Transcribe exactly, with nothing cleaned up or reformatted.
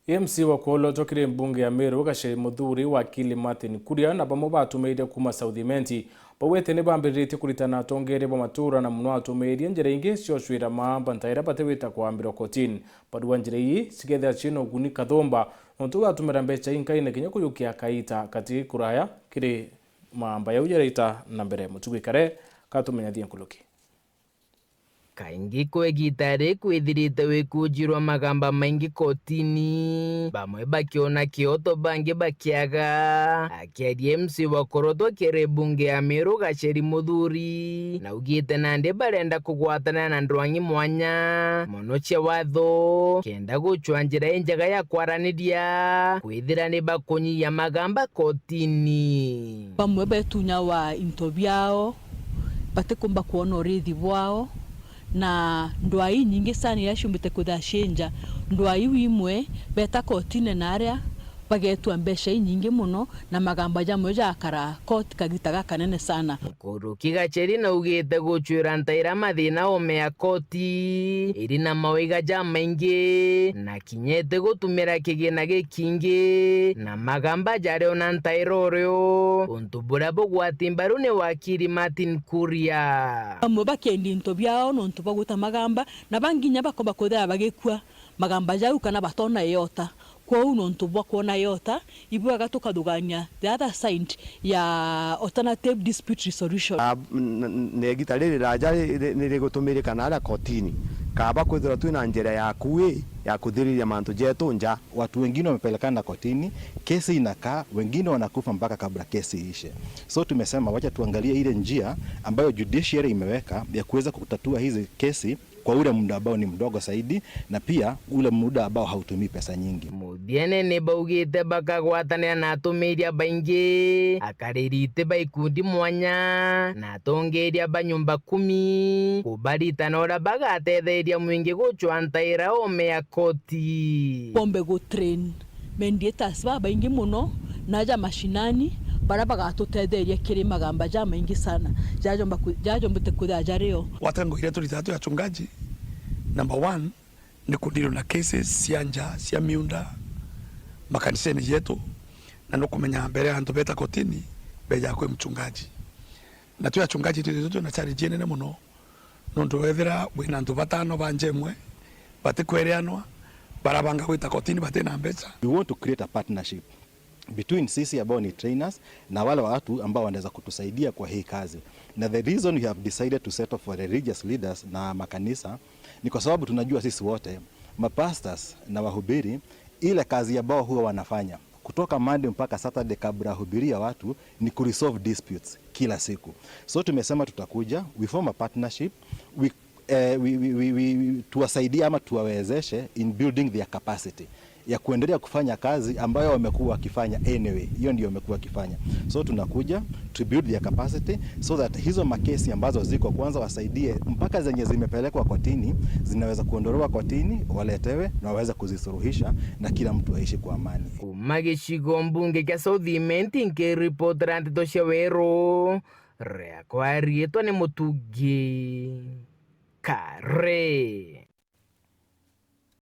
M C wa kwolotwa kiri mbunge ya Meru Gacheri Muthuri, wakili Martin Kuria na bamwe batumiiria kuuma South Imenti baugite ni bambiritie kuritana atongeeria ba matuura na mono atumiiria njira ingi cia ucwira maamba ntaira batiwita kwambirwa kotini. Barua njira ii cikethira ciina uguni kathumba nontu gatumira mbeca inkai na kinya kujukia kaita kati kuraya kiri maamba jau jaraita na mbere. Mutugi Kare katumenyithie nkuruki. Kaingi kwa igiita riri kwithirite wikujirwa magamba maingi kotini, bamwe bakiona kioto bangi bakiaga. Akiaria M C wa kurotwa kiri mbunge ya Meru Gacheri Muthuri, naugite nandi barenda kugwatanira na ndwang'i mwanya mono cia watho kenda gucwa njira injega ya kwaraniria kwithira ni bakunyia magamba kotini. Bamwe betunyawa into biao, batikumba kwona urithi bwao, na ndwaa inyingi sana iria ciumbite kwithira ciinja. Ndwaa iu imwe beta kotine na aria bagetua mbeca inyingi mono, na magamba jamwe jakara koti kagita gakanene sana. Nkuruki Gacheri naugite gucwira ntaira mathina ome ya koti iri na mawaiga jamaingi, na kinya iti gutumira kigina gikingi na magamba jario na ntaira urio, untu buria bugwati mbaru ni wakili Martin Kuria. Bamwe bakendia into biao nontu bwa gwita magamba, na bangi kinya bakomba kwithira bagikua magamba jau kana batona iota. Kwou nontu bwa kwona iota, ibwega tukathugania the other side ya alternative dispute resolution. Ah, n-, n-, na igita riri raja ri-, ri-, ni rigutumirika na aria kotini, kaba kwithirwa twina njira ya kui ya kuthiriria mantu jetu nja. Watu wengine wamepelekana kotini, kesi inakaa, wengine wanakufa mpaka kabla kesi iishe. So tumesema wacha tuangalie ile njia ambayo judiciary imeweka ya kuweza kutatua hizi kesi kwa ule muda ambao ni mdogo zaidi, na pia ule muda ambao hautumii pesa nyingi. Muthiene ni baugite bakagwatanira na atumiiria baingi, akariri iti ba ikundi mwanya, na atongeeria ba nyumba kumi, kubaritana uria bagatetheeria mwingi gucwa ntaira ome ya koti. Bombe gu train mediators babaingi mono na aja mashinani, baria bagatutetheeria kiri magamba jamaingi sana, jajomba ku-, jajombite kwithira jario. Watango iria turitaga twi achungaji, number one, ni kudeal na cases cia nja cia miunda makanisene jetu, na nukumenya mbere ya antu beta kotini, beja kwi mchungaji. Na twi achungaji twithitwe twina challenge inene mono, nontu wethira wina antu batano ba nja imwe, batikwereanwa, barabanga gwita kotini batina mbeca. We want to create a partnership between sisi ambao ni trainers na wale watu ambao wanaweza kutusaidia kwa hii kazi. Na the reason we have decided to settle for religious leaders na makanisa ni kwa sababu tunajua sisi wote, mapastors na wahubiri, ile kazi ambao huwa wanafanya kutoka Monday mpaka Saturday kabla ya hubiria watu ni kuresolve disputes kila siku. So tumesema tutakuja, we form a partnership, we, eh, we, we, we, we, we, tuwasaidie ama tuwawezeshe in building their capacity ya kuendelea kufanya kazi ambayo wamekuwa wakifanya anyway. Hiyo ndio wamekuwa wakifanya. So tunakuja to build their capacity so that hizo makesi ambazo ziko kwanza wasaidie mpaka zenye zimepelekwa kotini zinaweza kuondolewa kotini, waletewe na waweze kuzisuluhisha na kila mtu aishi kwa amani. Kuma gicigo mbunge kia South Imenti, nkiripotera ndeto cia Weru, riakwa riitwa ni Mutugi Kare.